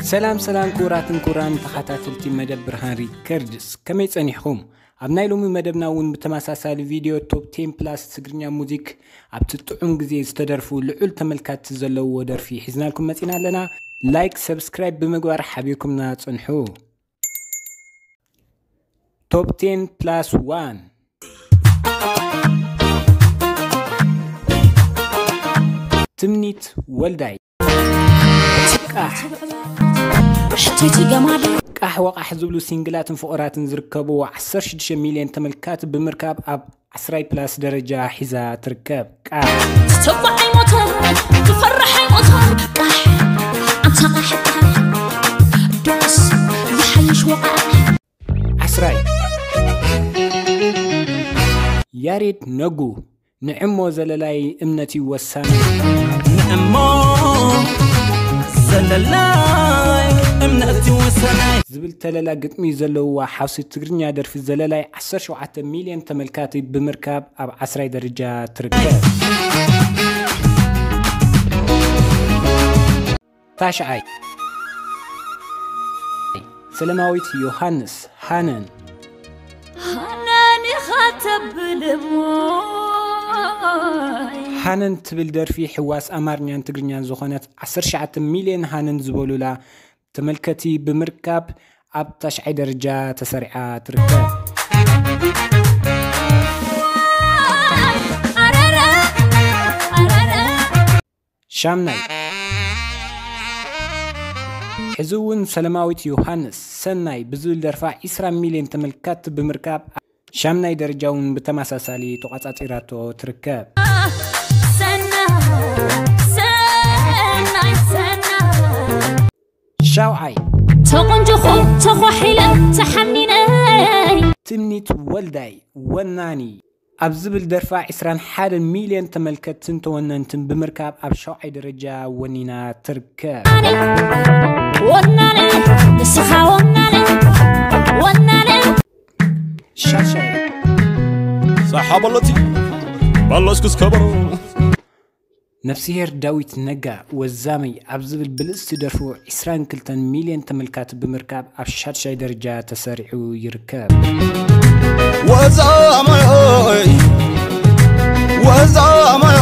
ሰላም ሰላም፣ ክቡራትን ክቡራን ተኸታተልቲ መደብ ብርሃን ሪከርድስ፣ ከመይ ጸኒሕኹም? ኣብ ናይ ሎሚ መደብና እውን ብተመሳሳሊ ቪድዮ ቶፕ ቴን ፕላስ ትግርኛ ሙዚክ ኣብቲ ጥዑም ግዜ ዝተደርፉ ልዑል ተመልካቲ ዘለውዎ ደርፊ ሒዝናልኩም መጺና ኣለና። ላይክ፣ ሰብስክራይብ ብምግባር ሓቢርኩምና ጽንሑ። ቶፕ ቴን ፕላስ ዋን። ትምኒት ወልዳይ። ቃሕ። ቃሕ ወቃሕ ዝብሉ ሲንግላትን ፍቑራትን ዝርከብዎ ዓሰርተ ሽዱሽተ ሚልዮን ተመልካቲ ብምርካብ ኣብ ዓስራይ ፕላስ ደረጃ ሒዛ ትርከብ። ቃሕ። ትተባዕ ኣይሞተን፣ ትፈርሕ ኣይሞተን። ቃሕ፣ ኣንታ ቃሕ፣ ቃሕ። ዶስ፣ ይሓይሽ ወቓሕ። ዓስራይ። ያሬድ ነጉ፣ ንዕሞ ዘለላይ እምነት እዩ ወሳኒ። ንዕሞ ዘለላይ እምነት እዩ ወሳኒ። ዝብል ተለላ ግጥሚ ዘለውዋ ሓውሲ ትግርኛ ደርፊ ዘለላይ ዓሰርተ ሸውዓተ ሚልዮን ተመልካቲ ብምርካብ ኣብ ዓስራይ ደረጃ ትርከብ። ታሽዓይ። ሰለማዊት ዮሃንስ፣ ሃነን። ሃነን ኢኻ ተብል እሞ። ሃነን ትብል ደርፊ ሕዋስ ኣማርኛን ትግርኛን ዝኾነት ዓሰርተ ትሽዓተ ሚልዮን ሃነን ዝበሉላ ተመልከቲ ብምርካብ ኣብ ታሽዓይ ደረጃ ተሰሪዓ ትርከብ። ኣረረ፣ ኣረረ። ሻምናይ። ሕዚ እውን ሰለማዊት ዮሃንስ፣ ሰናይ ብዝብል ደርፋ ዒስራ ሚልዮን ተመልካቲ ብምርካብ ሻምናይ ደረጃ እውን ብተመሳሳሊ ተቋጻጺራቶ ትርከብ። ሰናይ፣ ሰናይ፣ ሰናይ። ሻውዓይ። ተቖንጆኹ ተዃሒለ ተሓኒነ። ትምኒት ወልዳይ፣ ወናኒ ኣብ ዝብል ደርፋ ዒስራን ሓደን ሚልዮን ተመልከትትን ተወነንትን ብምርካብ ኣብ ሻውዓይ ደረጃ ወኒና ትርከብ። ወናነ፣ ንስኻ ወናነ፣ ወናነ። ሻሻይ። ሳሓ በሎቲ፣ በሎስኩስ ከበሮ። ነፍስሄር ዳዊት ነጋ፣ ወዛመይ ኣብ ዝብል ብልጽቲ ደርፉ ዒስራን ክልተን ሚልዮን ተመልካቲ ብምርካብ ኣብ ሻድሻይ ደረጃ ተሰሪዑ ይርከብ። ወዛመይ፣ ወዛመይ።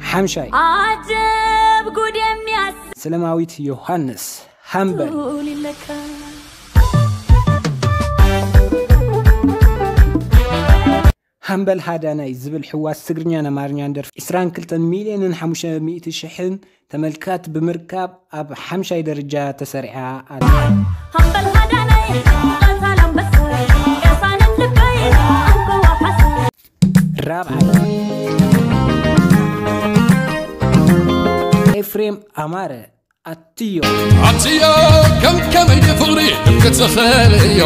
ሓምሻይ። ዓጀብ ጉድ የሚያስ- ሰለማዊት ዮሃንስ፣ ሃምበል። ሃምበል ሃዳናይ ዝብል ሕዋስ ትግርኛን ኣማርኛን ደርፊ ዒስራን ክልተን ሚልዮንን ሓሙሽተ ሚእቲ ሽሕን ተመልካቲ ብምርካብ ኣብ ሓምሻይ ደረጃ ተሰሪዓ ኣላ። ሃምበል ሃዳናይ፣ ቀታል ኣንበሳ፣ ቅሳነት ልበይ፣ ኣንበዋ ሓሳ። ራብዓይ። ኤፍሬም ኣማረ፣ ኣትዮ። ኣትዮ፣ ከም ከመይ ፍቕሪ ክትኽእልዮ።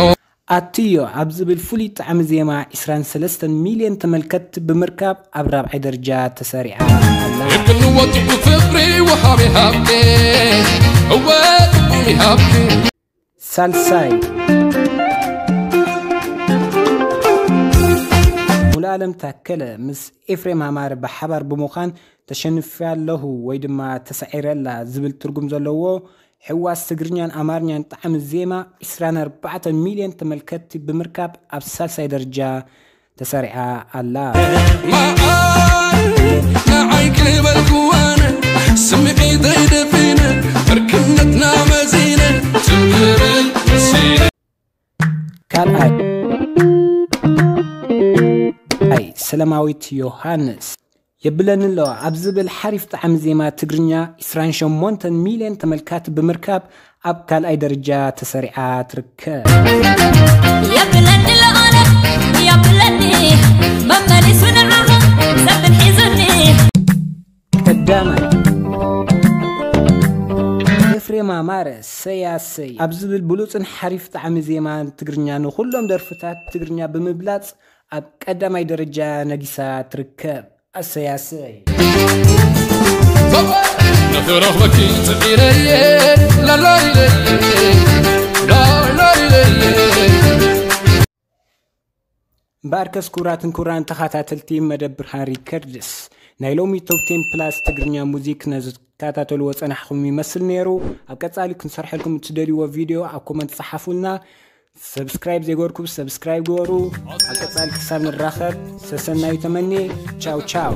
ኣትዮ ኣብ ዝብል ፍሉይ ጣዕሚ ዜማ ዒስራን ሰለስተን ሚልዮን ተመልከትቲ ብምርካብ ኣብ ራብዓይ ደረጃ ተሰሪዓ ኣላ። የትንወቱ ፍቕሪ ወሃቢ ሃብቲ፣ እወ ጥዑም ሃብቲ። ሳልሳይ። ሙሉኣለም ታከለ ምስ ኤፍሬም ኣማረ ብሓባር ብምዃን ተሸንፊ ኣለኹ ወይ ድማ ተሳዒረ ኣላ ዝብል ትርጉም ዘለዎ ሕዋስ ትግርኛን ኣማርኛን ጣዕሚ ዜማ ዒስራን ኣርባዕተን ሚልዮን ተመልከትቲ ብምርካብ ኣብ ሳልሳይ ደረጃ ተሰሪዓ ኣላ። መዓር ንዓይ ክበልክዋን ስምዒተይ ደፊነ ዕርክነትና መዚነ ትብል መሲነ። ካልኣይ። ኣይ፣ ሰለማዊት ዮሃንስ። የብለኒ ኣሎ ኣብ ዝብል ሓሪፍ ጣዕሚ ዜማ ትግርኛ ዒስራን ሸሞንተን ሚልዮን ተመልካቲ ብምርካብ ኣብ ካልኣይ ደረጃ ተሰሪዓ ትርከብ። የብለኒ ኣሎ ኣነ፣ የብለኒ መመሊሱ ንዓኻ ሰብን ሒዙኒ። ቀዳማይ። ኤፍሬም ኣማረ፣ ሰያሰይ ኣብ ዝብል ብሉጽን ሓሪፍ ጣዕሚ ዜማ ትግርኛ ንኹሎም ደርፍታት ትግርኛ ብምብላጽ ኣብ ቀዳማይ ደረጃ ነጊሳ ትርከብ። ኣሰይ ኣሰይ። ንኽረኽበኪ ጽዒረየ፣ ላላይለየ፣ ላላይለየ። እምበኣርከስ ክቡራትን ክቡራን ተኸታተልቲ መደብ ብርሃን ሪከርድስ፣ ናይ ሎሚ ቶፕ ቴን ፕላስ ትግርኛ ሙዚክ ነዚ ክትከታተልዎ ጸናሕኩም ይመስል ነይሩ። ኣብ ቀጻሊ ክንሰርሐልኩም እትደልይዎ ቪድዮ ኣብ ኮመንት ጸሓፉልና። ሰብስክራይብ ዘይገበርኩም ሰብስክራይብ ግበሩ። ኣብ ቀጻሊ ክሳብ ንራኸብ ሰሰናዩ ተመኒ። ቻው ቻው።